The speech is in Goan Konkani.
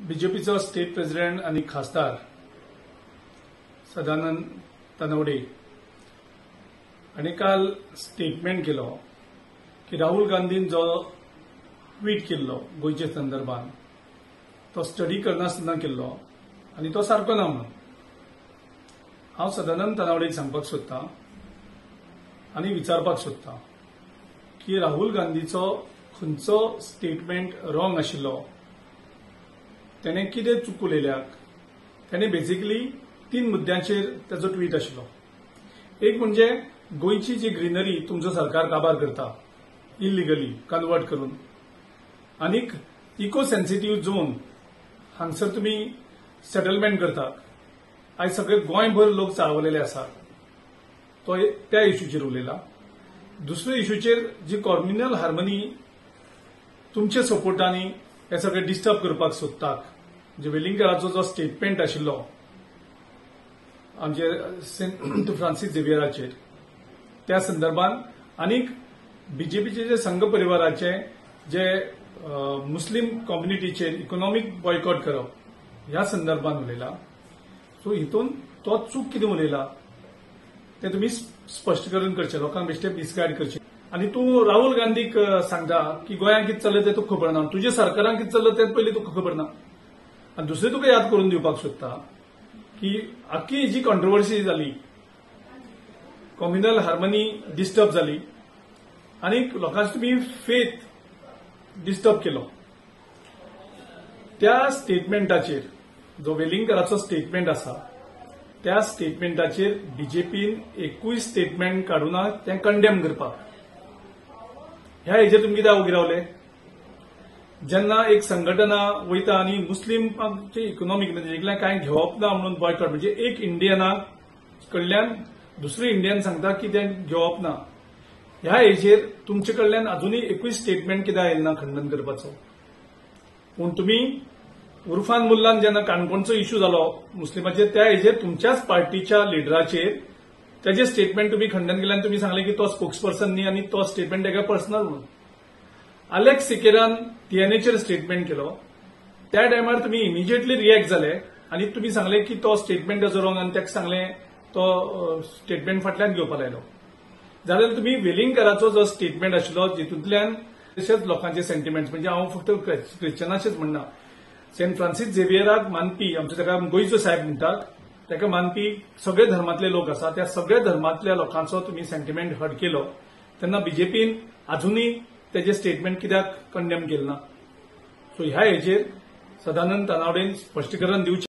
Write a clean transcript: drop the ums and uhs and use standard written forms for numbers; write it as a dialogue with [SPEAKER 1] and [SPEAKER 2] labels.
[SPEAKER 1] बीजेपीचो स्टेट प्रेसिडेंट आनी खासदार सदानंद तानावडे हांणी काल स्टेटमेंट केलो की राहुल गांधीन जो ट्वीट केल्लो गोंयच्या संदर्भात तो स्टडी करनासतना केल्लो आनी तो सारको ना म्हणून. हांव सदानंद तानावडेक सांगपाक सोदतां आनी विचारपाक सोदतां की राहुल गांधीचो खंयचो स्टेटमेंट रॉंग आशिल्लो, तेणें कितें चूक उलयल्याक. तेणें बेसिकली तीन मुद्द्यांचेर ताचो ट्वीट आशिल्लो. एक म्हणजे गोंयची जी ग्रीनरी तुमचो सरकार काबार करता इलिगली कन्वर्ट करून, आनीक इको सेन्सिटीव झोन हांगसर तुमी सेटलमेंट करतात. आयज सगळे गोंयभर लोक चाळवलेले आसात, तो त्या इश्यूचेर उलयला. दुसऱ्या इश्यूचेर जी कॉम्युनल हार्मनी तुमच्या सपोर्टांनी हे सगळे डिस्टर्ब करपाक सोदतात, म्हणजे वेलिंगकराचो जो स्टेटमेंट आशिल्लो आमचे सेंट फ्रांसीस झेवियराचेर त्या संदर्भात, आनीक बीजेपीचे जे संघ परिवाराचे जे मुस्लीम कम्युनिटीचेर इकॉनॉमीक बॉयकॉट करप ह्या संदर्भात उलयला. सो हितून तो चूक कितें उलयला तें तुमी स्पश्टीकरण करचें, लोकांक बेश्टे मिसगायड करचें. आनी तूं राहुल गांधीक सांगता की गोंयांत कितें चल्लें तें तुका खबर ना, तुज्या सरकारान कितें चल्लें तें पयलीं तुका खबर ना. आनी दुसरें तुका याद करून दिवपाक सोदता की आख्खी जी कॉन्ट्रोवर्सी जाली, कॉम्युनल हार्मनी डिस्टर्ब जाली आनी लोकांची तुमी फेथ डिस्टर्ब केलो. त्या स्टेटमेंटाचेर जो वेलिंगकराचो स्टेटमेंट आसा त्या स्टेटमेंटाचेर बीजेपीन एकूय स्टेटमेंट काडूना तें कंडेम करपाक. ह्या हेजेर तुमी कित्याक ओगी रावले? जेन्ना एक संघटना वयता आनी मुस्लिमांचे इकॉनॉमीक म्हणजे कांय घेवप ना म्हणून बॉयकॉट, म्हणजे एक इंडियना कडल्यान दुसरे इंडियन सांगता की तें घेवप ना, ह्या हेजेर तुमचे कडल्यान अजुनूय एकूय स्टेटमेंट कित्याक आयलें ना खंडन करपाचो? पूण तुमी उर्फान मुल्लान जेन्ना काणकोणचो इश्यू जालो मुस्लिमाचेर त्या हेजेर तुमच्याच पार्टीच्या लिडराचेर तेजे स्टेटमेंट तुमी खंडन केलें आनी तुमी सांगलें की तो स्पोक्स पर्सन न्ही आनी तो स्टेटमेंट तेका पर्सनल म्हणून. आलेक्स सिकेरान टीएनएचेर स्टेटमेंट केलो त्या टायमार तुमी इमिजिएटली रिएक्ट जाले आनी तुमी सांगलें की तो स्टेटमेंट ताजो रॉंग आनी ताका सांगलें तो स्टेटमेंट फाटल्यान घेवपाक लायलो. जाल्यार तुमी वेलिंगकराचो जो स्टेटमेंट आशिल्लो जितूंतल्यान तशेंच लोकांचे सेंटिमेंट्स, म्हणजे हांव फक्त क्रिश्चनाचेच म्हणना, सेंट फ्रांसीस झेवियराक मानपी आमचो ताका गोंयचो साहेब म्हणटात ताका मानपी सगळे धर्मांतले लोक आसा, त्या सगळ्या धर्मांतल्या लोकांचो तुमी सेंटिमेंट हर्ट केलो तेन्ना बीजेपीन अजुनूय तेजे स्टेटमेंट कित्याक कंडेम केलें ना? सो ह्या हेजेर सदानंद तानावडेन स्पश्टीकरण दिवचें.